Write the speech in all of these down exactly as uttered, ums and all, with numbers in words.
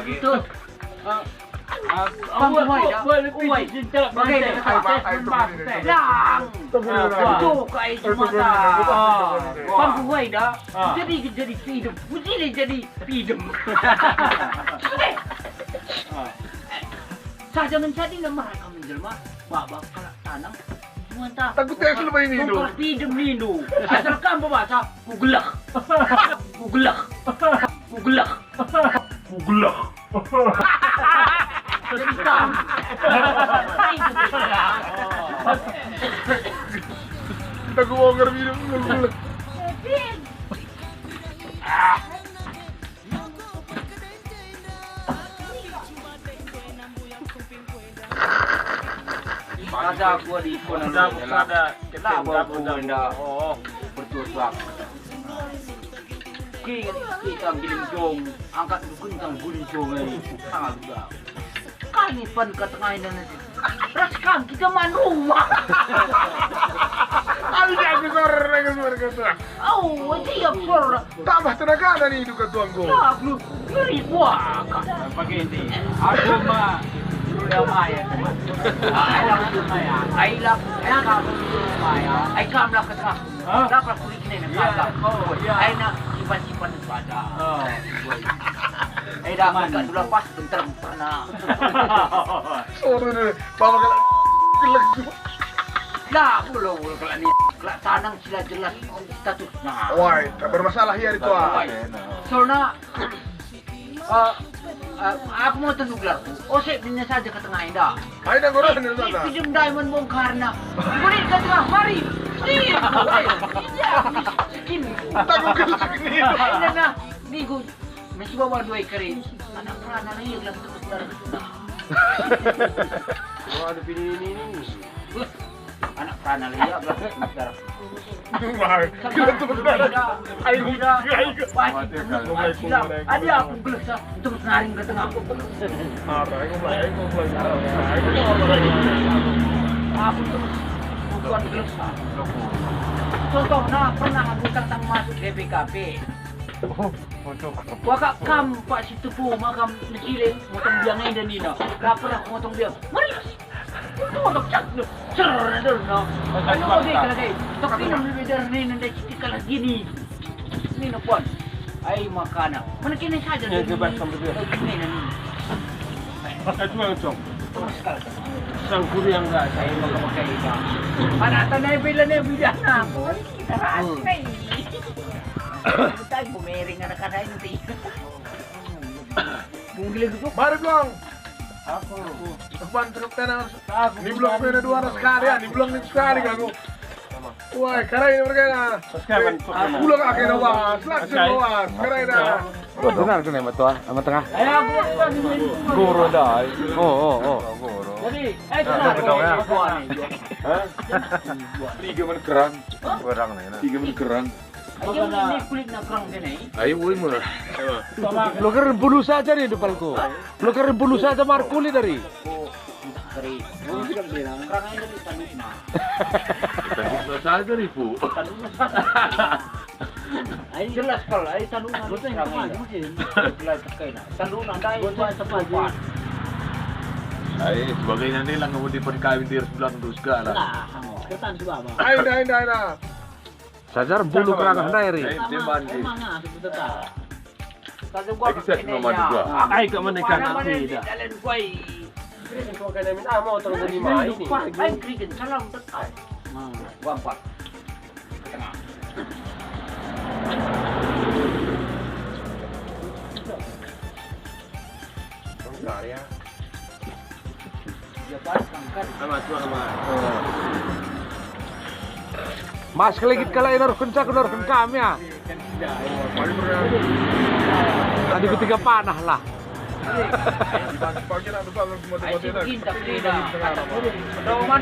Betul. Ah, ah, Bang Uwai dah. Uwai. Bagaimana? Ayo, Bang, ayo, tunggu dulu. Lang. Tunggu dulu. Buka itu mata. Ah, Bang Uwai dah. Ah. Jadi, jadi pidem. Jadi, jadi pidem. Ah. Saja mencadi lemah kami jelma, babak kalak tanang. Mantap. Takut ya, selama ini, Bongkar pidem nindu. Asal kam baca, kugelek. Kugelek. Kugelek. Kugelek. Jadi kam. Kita gua ngerti dong, gua. Kada gua di kona. Kada, kada. Kada gua enda. Oh, bertuah-tuah. King, kita giling jong, angkat dukun tang guling jong, eh. Sangat udah. Kami pan ke tengah ini nanti. Ras kang kita man rumah. Tapi aku sore, aku sore kata. Oh, siap sore. Tambah tenaga dari itu ketuangku. Ya, aku ngeri kuaka. Pakai ini. Aku mah udah maya, teman. Ai lah, ya, kamu maya. Ai, kam lah ke tengah. Hah? Dapat kulit ini, iya, kagak. Oh, iya. Aina simpan-simpan pada. Oh. Eh, dapat kan dulu pas bentar pernah. Sorry deh, Bapak kena gelek juga. Lah, aku lo, kalau ni, kalau tanang sila jelas statusnya. Wah, tak bermasalah ya itu, ah. Wah. Soalnya, Eh, eh, aku mau tunduk gelarku. Osek dina saja ke tengah enda. Ayo, dah, guru, sendiri saja. Pidem diamond bongkarna. Kulit ke tengah, mari. Iya, iya, iya. Sekin. Tanggung ke sekin. Ayo, nah, nah. Ni ku, masih bawa dua ekor. Anak perana lah, iya, gelar terus gelar. Oh, ada pilih ini, ini. Anak perana lah, iya, gelar terus gelar. Wah, kita tuh benar. Ayo, ayo. Wah, ayo, aku gelisah. Terus naring ke tengah. Apa, ayo, mulai, ayo, mulai. Aku terus bukan gelisah. Contohnya, pernah aku tentang masuk B P K P. Oh, cocok. Waka kam, Pak Situpu, makam necile, motong biang enda nina. Lapar aku motong biang. Mari. Motong cak, cer, cer, no. Anu bage kalak e. Tapi nang lebih dari ini, nanti kita kalah gini. Ini no, puan. Ai, makana. Mana kini saja. Ya, ini, coba sampai dia. Ini, ini. Pakai dua, Cong. Terus kalau. Sang kuriang enggak, saya mau pakai itu. Mana tanah bila ni, bila nak. Kita rasa ni. Kita ibu mering anak-anak ini. Mari, Blang. Aku. Aku. Aku. Aku. Ni Blang pena dua anak sekali, ya. Ni Blang ni sekali, aku. Wah, karai ini mereka. Aku. Pulang akhirnya, was. Langsung, was. Karai dah. Oh, benar tu, Mat, tuan. Sama tengah. Ayo, aku, aku, aku. Guru dah. Oh, oh, oh. Jadi, eh, nah, betul, ya. Hah? Tiga menit kerang. Hah? Kerang ni, nah. Tiga menit kerang. Ayo, ini kulitnya kerang gini. Ayo, woi, mah. Lo keren bulu saja nih depanku. Lo keren bulu saja mar kulit dari. Kerang ini tandukna. Tandukna saja nih, Bu. Tandukna saja. Ayo jelas kal, ayo tandukna kerang ini. Jelas kena. Tandukna ndai. Ayo sebagai nanti lah nggak mau diperkawin di sebelah terus segala. Nah, kertas juga, Bang. Ayo, ayo, ayo, ayo. Sajar bulu kerangah ndai ri. Emang, emang, ah, betul tak? Saja gua. Lagi saya kena mandi gua. Ai, ke mana kan aku dah. Dalam gua i. Ini gua kena min, ah, mau terus di mai ini. Ai, krigen, salam dekat. Nah, gua empat. Tengah. Bentar ya. Mas, keligit kalak inorken cak, inorken kami, ya. Tadi ketiga panah lah. Pagi-pagi nak tukar langsung mati-mati nak. Cinta beda. Doman.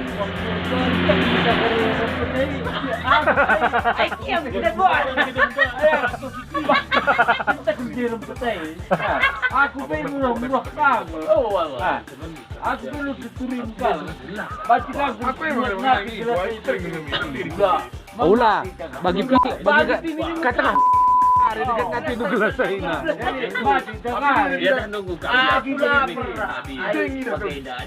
Ai, ai, ai, kita buat. Aku pe murah-murah kau. Oh, Allah. Aku dulu diturin kau. Baca lagu. Aku yang buat murah-murah nanti ini, jelas gua itu. Sering minum itu. Enggak. Ola, bagi pi, bagi ka-, kata ka. Ada dekat nanti tu gelas saya nak. Mati, jangan. Dia dah nunggu kami. Aku lapar.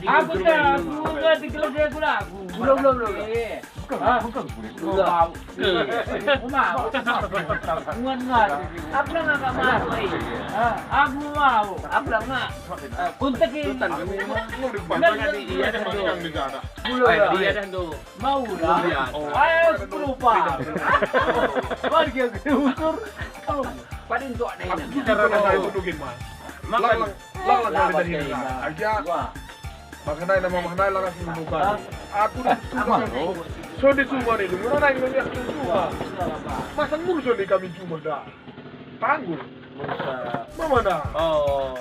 Aku dah, aku dah di gelas aku lagu. Belum, belum, belum. Iya. Bukan, ah, bukan, bukan. Enggak. Mau, mau. Muat, muat. Aku lah nggak mau, eh. Ah, aku mau. Aku lah nggak. Kuntek ini. Iya, ada yang di sana. Belum, eh, lah. Iya, dah, tuh. Mau lah. Iya. Oh. Ayo, sepuluh, Pak. Pergi ke ukur. Oh. Paling tua deh. Aku ini. Cara kata itu mungkin, Mas. Makan. Lang, lang, lang, lang, lang. Aja. Wah. Makanai nama makanai lang aku bukan. Aku dah tugas. So di rumah ni, dulu nai nang aku rumah. Masa ngurus ni kami cuma dah. Tanggul. Mama dah. Oh.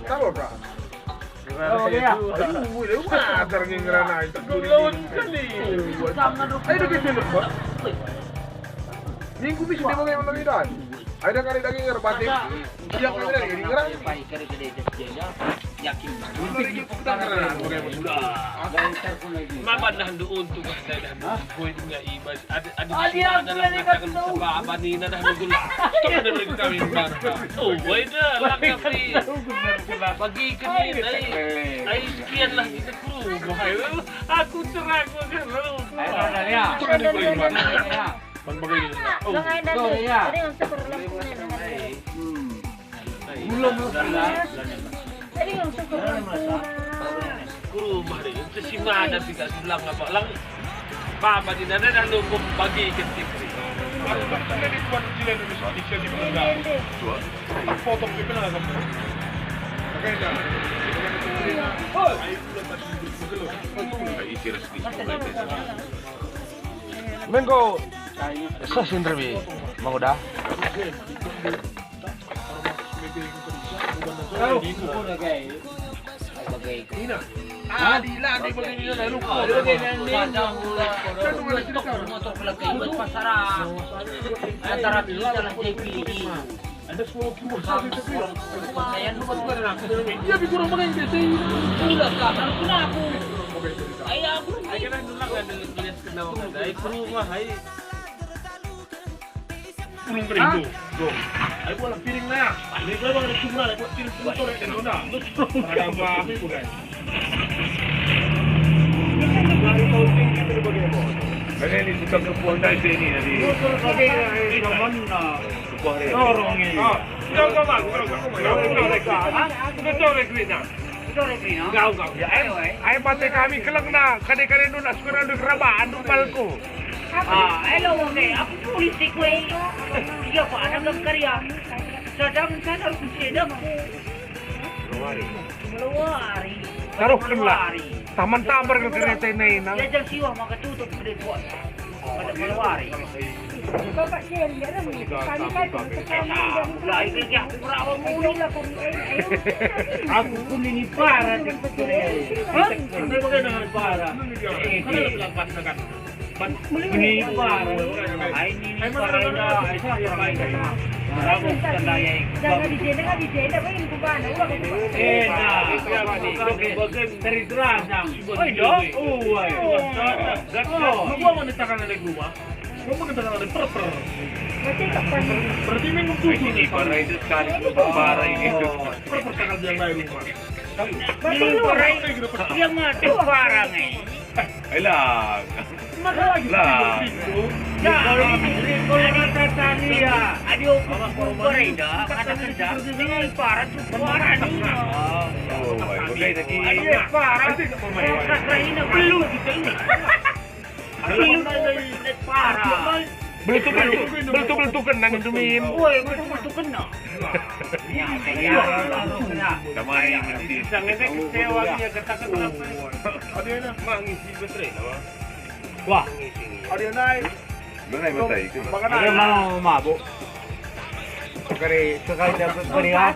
Kalau dah. Oh, iya. Aduh, wih, lu ajar ngeranai. Gelon kali. Ayo, deket sini, Pak. Minggu misi dia bagaimana, Midan? Ada kali daging ngerpati. Iya, kami dari ngerang. Pai kere kede jenda, yakin. Mama dah ndu untuk, dah ndu. Boy punya iman. Ada, ada. Ada yang dalam katakan sebab ini dah ndu gula. Coba dari kami. Oh, boy dah, lah, kami. Bagi kami, ai, ai, sekianlah kita kru. Aku cerah, aku kan. Ayo, ya. Bang, bagaimana? Oh. Bang, ayo, sorry, ya. Tadi yang syukur lampunya, nah. Hmm. Belum, belum. Tadi yang syukur lampunya. Ke rumah deh, itu si mana tiga bilang apa? Lang, Papa di nana dah nunggu bagi ke T V. Aku tak pernah di tuan Cila Indonesia, di sini pernah. Iya, iya. Foto kita lah kamu. Makanya, oh. Ayo, belum masih duduk, belum. Isi rezeki. Mengko seh si nterbi, Mang Uda. Ina. Adi la, adi bagi ni dah lupa. Motor kelek ikut pasar. Antara kita lah J P D. Ada sepuluh kilo saja itu. Iya, di kurang pakai biasa ini. Sudah, Kak. Aku nak aku. Ayah aku. Ayo, kan, dulu kan, dulu lihat kenal kan. Ayo, ke rumah, ayo. Kurung kering tu. Tuh. Ayo, bola piring lah. Ini gua bang, ada cuma, ayo, buat piring semua sore, dan Honda. Ada apa? Aku ikut, kan. Dari tahun tinggi itu bagaimana? Karena ini suka kepuan dari sini, jadi. Motor pakai, eh, zaman, nah. Dorong ini. Ah, enggak, enggak, enggak, enggak, enggak. Hah? Udah dorong duitnya. Udah dorong duitnya? Enggak, enggak. Ya, em. Ayo, eh. Ayo, mate kami keleng, nah. Kade-kade nuna sekarang di kerabat, anu palku. Ah, elo, oke. Aku politik, weh. Iya, Pak, ada nggak karya? Sadang, sadang, sadang. Meluari. Taruhkenlah. Meluari. Taman Tambar ke kereta ini, nang. Ya, jam siwah maka tutup gede buat. Pada Meluari. Bapak Jen, ya, kami kan sekarang dari. Lah, itu ya, kurang mulu. Aku pun ini parah. Hah? Ini bagaimana parah? Ini parah. Ini parah. Jangan di jenda, di jenda, apa ini kubana? Eh, nah, terus terang. Oh, iya. Oh, iya. Gua mau nitahkan anak rumah. Gua mau nitahkan anak per-per. Berarti kapan? Berarti memang tujuh ini. Parah itu sekali, parah ini. Per-per tanggal yang lain rumah. Ini parah. Dia mati parah, nih. Elah. Lah. Ya, ini kalau kata tadi ya, ada hukum kumpul dah, kata kerja, ini parah tuh parah nih. Oh, baik. Oke, jadi. Iya, parah. Kalau kata ini belum kita ini. Belum parah. Belutuk, belutuk, belutuk, belutuk kena nih, Dumin. Woi, belutuk, belutuk kena. Ya, ya, ya. Sama ini. Jangan kecewa dia, katakan apa? Ada yang mangisi baterai, apa? Wah. Ada yang naik. Ada yang mau mabuk. Sekali, sekali dapat beri, ah.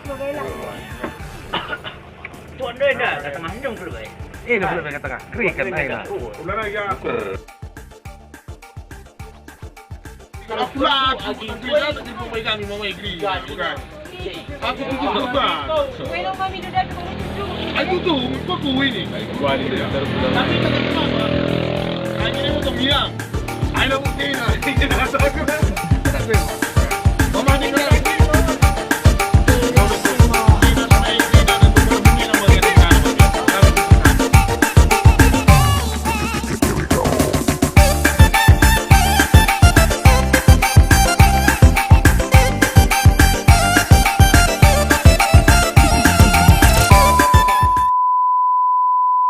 Pondoi dah, ke tengah endung dulu, eh. Eh, dah boleh ke tengah. Kerikan, ayo lah. Ular aja. Aku lah, aku tak kira, tak jadi pemain kami, pemain negeri. Bukan. Aku tutup gerbang. Bueno, mami, udah, aku mau cucu. Aku tuh, aku ini. Tapi tak kenapa. Akhirnya mau kami